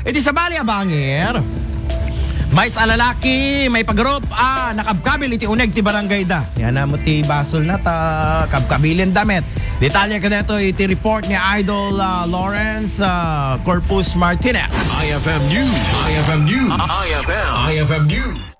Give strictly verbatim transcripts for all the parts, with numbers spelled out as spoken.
Iti sabali a bangir, maysa a lalaki maipagarup a nakabkabil iti uneg ti barangay da. Yan na mo ti basol na ta kabkabilin da met. Detalye kadetoy iti report ni Idol, ah, Lawrence, ah, Corpus Martinez. I F M News. I F M News. I F M. I F M News.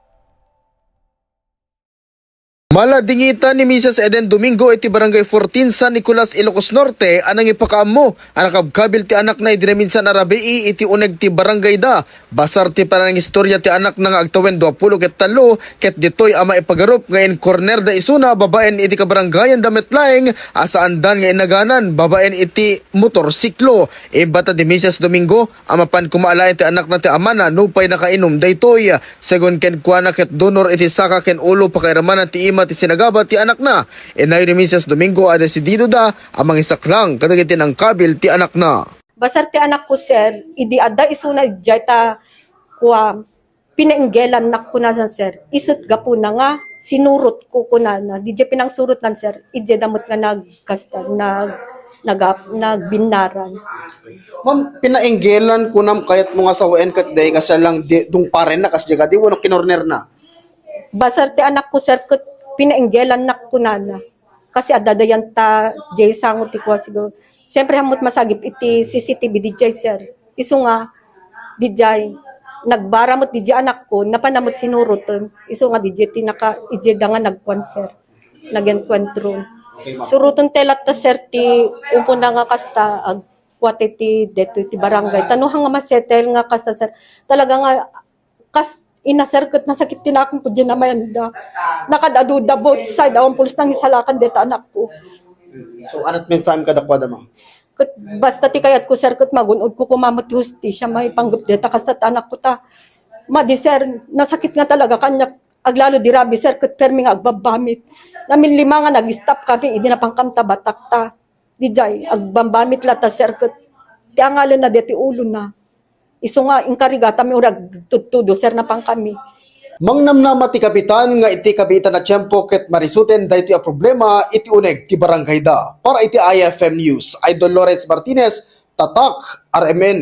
Maladingitan ni Misis Eden Domingo iti Barangay fourteen, San Nicolas, Ilocos Norte, a nangipakaammo a nakabkabil ti anakna idi naminsan a rabii iti uneg ti barangay da. Basar ti panangistorya ti anakna nga agtawen dua pulo ket tallo, ket ditoy a maipagarup nga inkornerda isuna babaen iti kabarangayan da met laeng a saandan nga inaganan babaen iti motorsiklo. Imbata di Misis Domingo, a mapan koma alaen ti anakna ti amana nupay nakainum daytoy. Segun kenkuana, ket donor iti saka ken ulo pakairamanan ti ima ti sinagaba ti anakna. Inayon ni Misis Domingo a desididoda a mangisaklang kadagiti nangkabil ti anakna. Basar ti anakko, sir, idi adda isuna idiay ta kua, pinainggelannak kunana, sir. Isut gapuna nga sinurotko kunana. Didiay pinangsurotnan, sir, idiay da met nga nagkasta, nag-, nagap-, nagbinnaran. Ma'am, pinainggelan kunam kayatmo nga sawen ket dayta kasta lang di, dungparenna kasdiay kadi wenno kinornerna? Basar ti anakko, sir, ket pinainggelannak kunana. Kasi adda dayan ta diay sango ti kua siguro. Siyempre, ammot masagip iti C C T V didiay, sir. Isu nga, didiay, nagbara met didiay anakko, napan met sinuroten. Isu nga didiay ti naka, idiay da nga nagkuan, sir. Nag-encuentro. Suroten ti latta, sir, ti umuna nga kasta, agkuate ti, detoy ti barangay. Ta no, hanga masettle nga kasta, sir. Talaga nga, kas ina, sir, ket nasakit ti nakemko diay namayanda. Nakad-aduda both side, awan pulos nangisalakan deta anakko. So, anat mensahem kadakuada, ma'am? Ket basta ti kayatko, sir, ket magun-odko koma met ti hustisya, maipanggep deta kasta ti anakko ta. Madi, sir, nasakit nga talaga kaniak, aglalo di rabi, sir, ket permi nga agbabamit. Namin lima nga nag-stop kami, idi napankam ta batakta. Didiay, agbambamit latta, sir, ket ti angalenna deti ulona. Isu nga inkarigata mi uray agtudtudo, sir, napankami. Mangnamnama ti kapitan nga iti kabiitan a tiempo ket marisuten daytoy a problema iti uneg ti barangayda. Para iti I F M News, Idol Lawrence Martinez, Tatak, R M N.